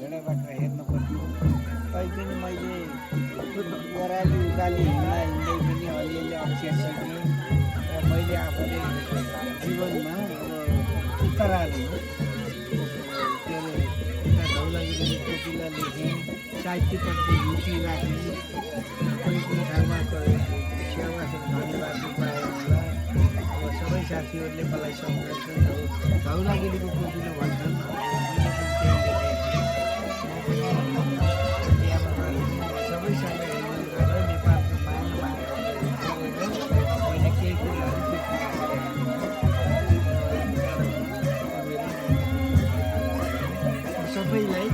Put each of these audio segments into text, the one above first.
भेडा बाख्रा हेर्नु पर्थ्यो। तैपनि मैले ओह्राली उकाली हिँड्दै पनि अलिअलि अक्षर सिकेँ र मैले आफूले जीवनमा उत्तराले के अरे एउटा धौलागिरीले टोपिला लेखेँ, साहित्यप्रति रुचि राखेँ। कुनै कुनै ठाउँमा सेवासँग धन्यवाद पाएँ होला। अब सबै साथीहरूले मलाई सम्झन्छन्, धौलागिरीको टोपिला भन्छन्। सबैसँग हिँड्नु गरेर नेपालको माया गरेर मैले केही कुराहरू सबैलाई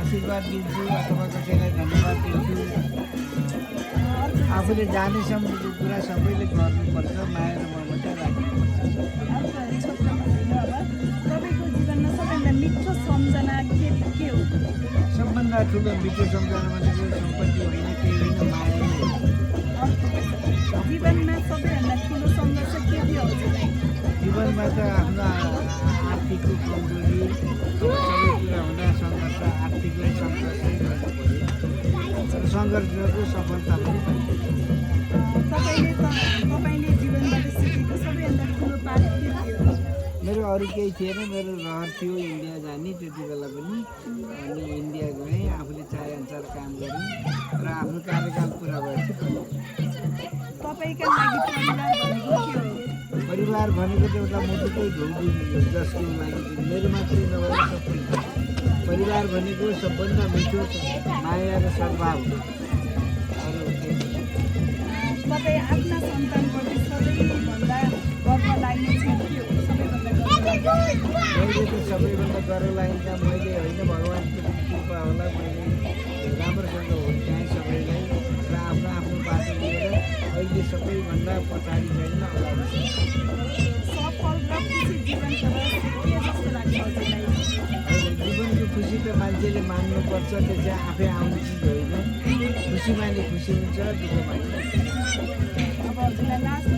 आशीर्वाद दिन्छु अथवा कसैलाई धन्यवाद दिन्छु। आफूले जाने सम्झेको कुरा सबैले गर्नुपर्छ, माया र ममता राख्नुपर्छ। तपाईँको जीवनमा सबैभन्दा मिठो सम्झना के हो? सबभन्दा ठुलो मिठो सम्झना भनेको सम्पत्ति होइन, केही होइन, माया नै हो। जीवनमा सबैभन्दा ठुलो सङ्घर्ष के थियो हजुरलाई? जीवनमा त आफ्नो आर्थिकको कमजोरी सबै कुरा हुँदा सङ्घर्ष, आर्थिकलाई सङ्घर्षै गर्नु पऱ्यो। तर सङ्घर्षको सफलता पनि पाइन्छ। तपाईँले जीवनबाट सिकेको सबैभन्दा ठुलो पाठ के थियो? मेरो अरू केही थिएन, मेरो रहर थियो इन्डिया जाने त्यति बेला पनि। अनि इन्डिया गएँ, आफूले चाहेअनुसार काम गरेँ र आफ्नो कार्यकाल पुरा भएपछि तपाईँका लागि परिवार भनेको के हो? परिवार भनेको त एउटा मुटुकै ढुङ्गी हो, जसको लागि मेरो मात्रै नभएर सबै परिवार भनेको सबभन्दा मिठो माया र सद्भाव हो। अरू केही तपाईँ आफ्ना सन्तानप्रति सबैभन्दा गर्व लाग्ने चाहिँ के हो? सबैभन्दा गर्व मैले त सबैभन्दा गर्व लाग्ने मैले होइन, भगवान्को कृपा होला, मैले राम्रोसँग हुर्काएँ सबैलाई र आफ्नो आफ्नो बाटो लिएर अहिले सबैभन्दा पछाडि छैन, अगाडि छ। सफल र खुसी जीवनको रहस्य के जस्तो लाग्छ हजुरलाई? जीवनको खुसी त मान्छेले मान्नुपर्छ, त्यो चाहिँ आफै आउने चिज होइन। खुसी माने खुसी हुन्छ, दुःख माने अब हजुरलाई लास्ट